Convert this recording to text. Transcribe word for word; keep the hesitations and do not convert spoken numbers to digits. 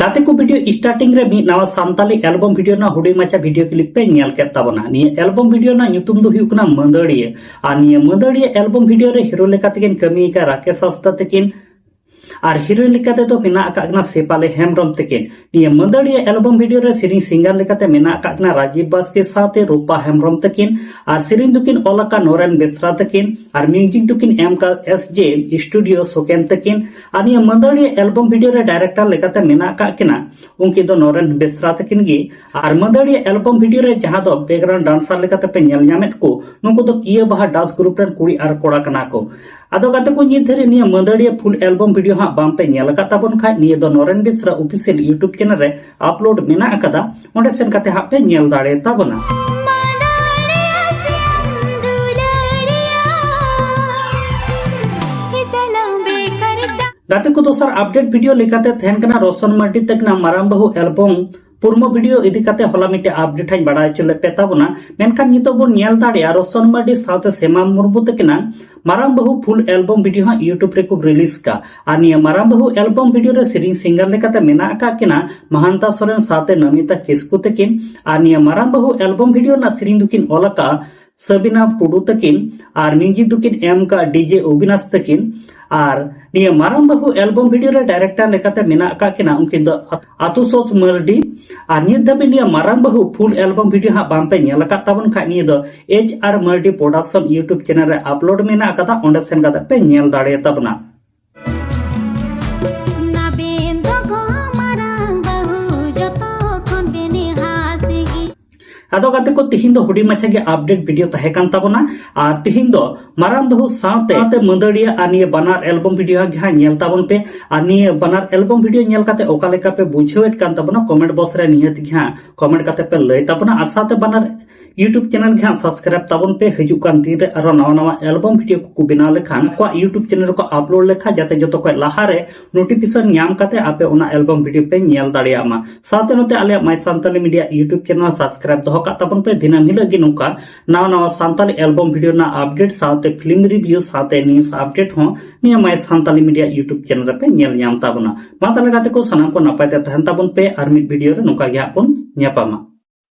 ᱜᱟᱛᱮ ᱠᱚ, video starting ᱨᱮ ᱢᱤᱫ ᱱᱟᱣᱟ ᱥᱟᱱᱛᱟᱞᱤ album video ᱨᱮᱱᱟᱜ ᱦᱩᱰᱤᱧ ᱢᱟᱪᱷᱟ video clip ᱯᱮ ᱧᱮᱞ ᱠᱮᱫ ᱛᱟᱵᱚᱱᱟ᱾ ᱱᱤᱭᱟᱹ album video ᱨᱮᱱᱟᱜ ᱧᱩᱛᱩᱢ ᱫᱚ ᱦᱩᱭᱩᱜ ᱠᱟᱱᱟ ᱢᱟᱹᱫᱟᱹᱲᱤᱭᱟᱹ᱾ ᱟᱨ ᱱᱤᱭᱟᱹ ᱢᱟᱹᱫᱟᱹᱲᱤᱭᱟᱹ album video ᱨᱮ hero ᱞᱮᱠᱟ ᱛᱮᱠᱤᱱ ᱠᱟᱹᱢᱤ ᱟᱠᱟᱫ ᱨᱟᱠᱮᱥ ᱦᱟᱸᱥᱫᱟ ᱛᱟᱹᱠᱤᱱ, ᱟᱨ heroine ᱞᱮᱠᱟ ᱛᱮᱫᱚ ᱢᱮᱱᱟᱜ ᱟᱠᱟᱫ ᱠᱤᱱᱟ ᱥᱮᱯᱷᱟᱞᱤ ᱦᱮᱢᱵᱨᱚᱢ ᱛᱟᱹᱠᱤᱱ᱾ ᱱᱤᱭᱟᱹ ᱢᱟᱹᱫᱟᱹᱲᱤᱭᱟᱹ album video ᱨᱮ ᱥᱮᱨᱮᱧ singer ᱞᱮᱠᱟᱛᱮ ᱢᱮᱱᱟᱜ ᱟᱠᱟᱫ ᱠᱤᱱᱟ ᱨᱟᱡᱤᱵ ᱵᱟᱥᱠᱮ ᱥᱟᱶᱛᱮ ᱨᱩᱯᱟ ᱦᱮᱢᱵᱨᱚᱢ ᱛᱟᱹᱠᱤᱱ, ᱟᱨ ᱥᱮᱨᱮᱧ ᱫᱚᱠᱤᱱ ᱚᱞ ᱟᱠᱟᱫ ᱱᱚᱨᱮᱱ ᱵᱮᱥᱨᱟ ᱛᱟᱹᱠᱤᱱ, ᱟᱨ music ᱫᱚᱠᱤᱱ ᱮᱢ ᱟᱠᱟᱫ S J Studio ᱥᱩᱠᱮᱱ ᱛᱟᱹᱠᱤᱱ᱾ ᱟᱨ ᱱᱤᱭᱟᱹ ᱢᱟᱹᱫᱟᱹᱲᱤᱭᱟᱹ album video ᱨᱮ director ᱞᱮᱠᱟᱛᱮ ᱢᱮᱱᱟᱜ ᱟᱠᱟᱫ ᱠᱤᱱᱟ ᱩᱱᱠᱤᱱ ᱫᱚ ᱱᱚᱨᱮᱱ ᱵᱮᱥᱨᱟ ᱛᱟᱹᱠᱤᱱ ᱜᱮ᱾ ᱟᱨ ᱢᱟᱹᱫᱟᱹᱲᱤᱭᱟᱹ album video ᱨᱮ ᱡᱟᱦᱟᱸ ᱫᱚ background dancer ᱞᱮᱠᱟᱛᱮ ᱯᱮ ᱧᱮᱞ ᱧᱟᱢᱮᱫ ᱠᱚ, ᱱᱩᱠᱩ ᱫᱚ ᱠᱤᱭᱟᱹ ᱵᱟᱦᱟ dance group ᱨᱮᱱ ᱠᱩᱲᱤ ᱟᱨ ᱠᱚᱲᱟ ᱠᱟᱱᱟ ᱠᱚ᱾ ᱟᱫᱚ ᱜᱟᱛᱮ ᱠᱚ, ᱧᱤᱛ ᱫᱷᱟᱹᱨᱤᱡ ᱱᱤᱭᱟᱹ ᱢᱟᱹᱫᱟᱹᱲᱤᱭᱟᱹ full album video ᱦᱟᱸᱜ ᱵᱟᱝ ᱯᱮ ᱧᱮᱞ ᱟᱠᱟᱫ ᱛᱟᱵᱚᱱ ᱠᱷᱟᱡ, ᱱᱤᱭᱟᱹ ᱫᱚ ᱱᱚᱨᱮᱱ ᱵᱮᱥᱨᱟ official YouTube channel ᱨᱮ upload ᱢᱮᱱᱟᱜ ᱟᱠᱟᱫᱟ, ᱚᱸᱰᱮ ᱥᱮᱱ ᱠᱟᱛᱮ ᱦᱟᱸᱜ ᱯᱮ ᱧᱮᱞ ᱫᱟᱲᱮ ᱛᱟᱵᱚᱱᱟ᱾ ᱜᱟᱛᱮ ᱠᱚ, ᱫᱚᱥᱟᱨ update video ᱞᱮᱠᱟᱛᱮ ᱛᱟᱦᱮᱱ ᱠᱟᱱᱟ ᱨᱚᱥᱚᱱ ᱢᱟᱨᱰᱤ ᱛᱟᱹᱠᱤᱱᱟᱜ ᱢᱟᱨᱟᱝ ᱵᱟᱹᱦᱩ album promo video ᱤᱫᱤ ᱠᱟᱛᱮ ᱦᱚᱞᱟ ᱢᱤᱫᱴᱮᱡ update ᱦᱟᱸᱜ ᱤᱧ ᱵᱟᱲᱟᱭ ᱦᱚᱪᱚ ᱞᱮᱫ ᱯᱮ ᱛᱟᱵᱚᱱᱟ᱾ ᱢᱮᱱᱠᱷᱟᱱ ᱱᱤᱛᱚᱜ ᱵᱚᱱ ᱧᱮᱞ ᱫᱟᱲᱮᱭᱟᱜᱼᱟ ᱨᱚᱥᱚᱱ ᱢᱟᱨᱰᱤ ᱥᱟᱶᱛᱮ ᱥᱮᱢᱟ ᱢᱩᱨᱢᱩ ᱛᱟᱹᱠᱤᱱᱟᱜ ᱢᱟᱨᱟᱝ ᱵᱟᱹᱦᱩ full album video ᱦᱟᱸᱜ YouTube ᱨᱮᱠᱚ release ᱠᱟ᱾ ᱟᱨ ᱱᱤᱭᱟᱹ ᱢᱟᱨᱟᱝ ᱵᱟᱹᱦᱩ album video ᱨᱮ ᱥᱮᱨᱮᱧ singer ᱞᱮᱠᱟᱛᱮ ᱢᱮᱱᱟᱜ ᱟᱠᱟᱫ ᱠᱤᱱᱟ ᱢᱟᱦᱟᱱᱛᱟ ᱥᱚᱨᱮᱱ ᱥᱟᱶᱛᱮ ᱱᱚᱢᱤᱛᱟ ᱠᱤᱥᱠᱩ ᱛᱟᱹᱠᱤᱱ᱾ ᱟᱨ ᱱᱤᱭᱟᱹ ᱢᱟᱨᱟᱝ ᱵᱟᱹᱦᱩ album video ᱨᱮᱱᱟᱜ ᱥᱮᱨᱮᱧ ᱫᱚᱠᱤᱱ ᱚᱞ ᱟᱠᱟᱫᱼᱟ ᱥᱟᱵᱤᱱᱟ ᱴᱩᱰᱩ ᱛᱟᱹᱠᱤᱱ, ᱟᱨ music ᱫᱚᱠᱤᱱ ᱮᱢ ᱟᱠᱟᱫ DJ ᱚᱵᱤᱱᱟᱥ ᱛᱟᱹᱠᱤᱱ᱾ ᱟᱨ ᱱᱤᱭᱟᱹ ᱢᱟᱨᱟᱝ ᱵᱟᱹᱦᱩ album video ᱨᱮ director ᱞᱮᱠᱟᱛᱮ ᱢᱮᱱᱟᱜ ᱟᱠᱟᱫ ᱠᱤᱱᱟ ᱩᱱᱠᱤᱱ ᱫᱚ ᱟᱛᱩᱥᱳᱪ ᱢᱟᱨᱰᱤ᱾ ᱟᱨ ᱱᱤᱛ ᱫᱷᱟᱹᱵᱤᱡ ᱱᱤᱭᱟᱹ ᱢᱟᱨᱟᱝ ᱵᱟᱹᱦᱩ full album video ᱦᱟᱸᱜ ᱵᱟᱝ ᱯᱮ ᱧᱮᱞ ᱟᱠᱟᱫ ᱛᱟᱵᱚᱱ ᱠᱷᱟᱡ, ᱱᱤᱭᱟᱹ ᱫᱚ H R Mardi Production YouTube channel ᱨᱮ upload ᱢᱮᱱᱟᱜ ᱟᱠᱟᱫᱟ, ᱚᱸᱰᱮ ᱥᱮᱱ ᱠᱟᱛᱮ ᱯᱮ ᱧᱮᱞ ᱫᱟᱲᱮ ᱛᱟᱵᱚᱱᱟ᱾ ᱱᱟᱵᱮᱱ ᱫᱚ ᱜᱚ ᱢᱟᱨᱟᱝ ᱵᱟᱹᱦᱩ ᱡᱚᱛᱚ ᱠᱷᱚᱱ ᱵᱮᱱᱤᱦᱟᱥ ᱜᱮ᱾ ᱟᱫᱚ ᱜᱟᱛᱮ ᱠᱚ, ᱛᱤᱦᱤᱧ ᱫᱚ ᱦᱩᱰᱤᱧ ᱢᱟᱪᱷᱟ ᱜᱮ update video ᱛᱟᱦᱮᱸ ᱠᱟᱱ ᱛᱟᱵᱚᱱᱟ᱾ ᱟᱨ ᱛᱤᱦᱤᱧ ᱫᱚ ᱢᱟᱨᱟᱝ ᱵᱟᱹᱦᱩ ᱥᱟᱶᱛᱮ, ᱥᱟᱶᱛᱮ ᱢᱟᱹᱫᱟᱹᱲᱤᱭᱟᱹ ᱟᱨ ᱱᱤᱭᱟᱹ ᱵᱟᱱᱟᱨ album video ᱜᱮ ᱦᱟᱸᱜ ᱧᱮᱞ ᱛᱟᱵᱚᱱ ᱯᱮ᱾ ᱟᱨ ᱱᱤᱭᱟᱹ ᱵᱟᱱᱟᱨ album video ᱧᱮᱞ ᱠᱟᱛᱮ ᱚᱠᱟ ᱞᱮᱠᱟ ᱯᱮ ᱵᱩᱡᱷᱟᱹᱣᱮᱫ ᱠᱟᱱ ᱛᱟᱵᱚᱱᱟ, comment box ᱨᱮ ᱱᱤᱦᱟᱹᱛ ᱜᱮ ᱦᱟᱸᱜ comment ᱠᱟᱛᱮ ᱯᱮ ᱞᱟᱹᱭ ᱛᱟᱵᱚᱱᱟ᱾ ᱟᱨ ᱥᱟᱶᱛᱮ ᱵᱟᱱᱟᱨ YouTube channel ᱜᱮ ᱦᱟᱸᱜ subscribe ᱛᱟᱵᱚᱱ ᱯᱮ᱾ ᱦᱤᱡᱩᱜ ᱠᱟᱱ ᱫᱤᱱ ᱨᱮ ᱟᱨᱚ ᱱᱟᱣᱟ ᱱᱟᱣᱟ album video ᱠᱚᱠᱚ ᱵᱮᱱᱟᱣ ᱞᱮᱠᱷᱟᱱ ᱟᱠᱚᱣᱟᱜ YouTube channel ᱨᱮᱠᱚ upload ᱞᱮᱠᱷᱟᱱ ᱡᱟᱛᱮ ᱡᱚᱛᱚ ᱠᱷᱚᱱ ᱞᱟᱦᱟ ᱨᱮ notification ᱧᱟᱢ ᱠᱟᱛᱮ ᱟᱯᱮ ᱚᱱᱟ album video ᱯᱮ ᱧᱮᱞ ᱫᱟᱲᱮᱭᱟᱜ ᱢᱟ᱾ ᱥᱟᱶᱛᱮ ᱱᱚᱛᱮ ᱟᱞᱮᱭᱟᱜ My Santali Media YouTube channel subscribe ᱫᱚᱦᱚ ᱠᱟᱜ ᱛᱟᱵᱚᱱ ᱯᱮ᱾ ᱫᱤᱱᱟᱹᱢ ᱦᱤᱞᱳᱜ ᱜᱮ ᱱᱚᱝᱠᱟ ᱱᱟᱣᱟ ᱱᱟᱣᱟ ᱥᱟᱱᱛᱟᱞᱤ album video ᱨᱮᱱᱟᱜ update ᱥᱟᱶᱛᱮ film review ᱥᱟᱶᱛᱮ news update ᱦᱚᱸ ᱱᱤᱭᱟᱹ My Santali Media YouTube channel ᱨᱮᱯᱮ ᱧᱮᱞ ᱧᱟᱢ ᱛᱟᱵᱚᱱᱟ᱾ ᱢᱟ ᱛᱟᱦᱞᱮ ᱜᱟᱛᱮ ᱠᱚ, ᱥᱟᱱᱟᱢ ᱠᱚ ᱱᱟᱯᱟᱭ ᱛᱮ ᱛᱟᱦᱮᱱ ᱛᱟᱵᱚᱱ ᱯᱮ, ᱟᱨ ᱢᱤᱫ video ᱨᱮ ᱱᱚᱝᱠᱟ ᱜᱮ ᱦᱟᱸᱜ ᱵᱚᱱ ᱧᱟᱯᱟᱢᱟ᱾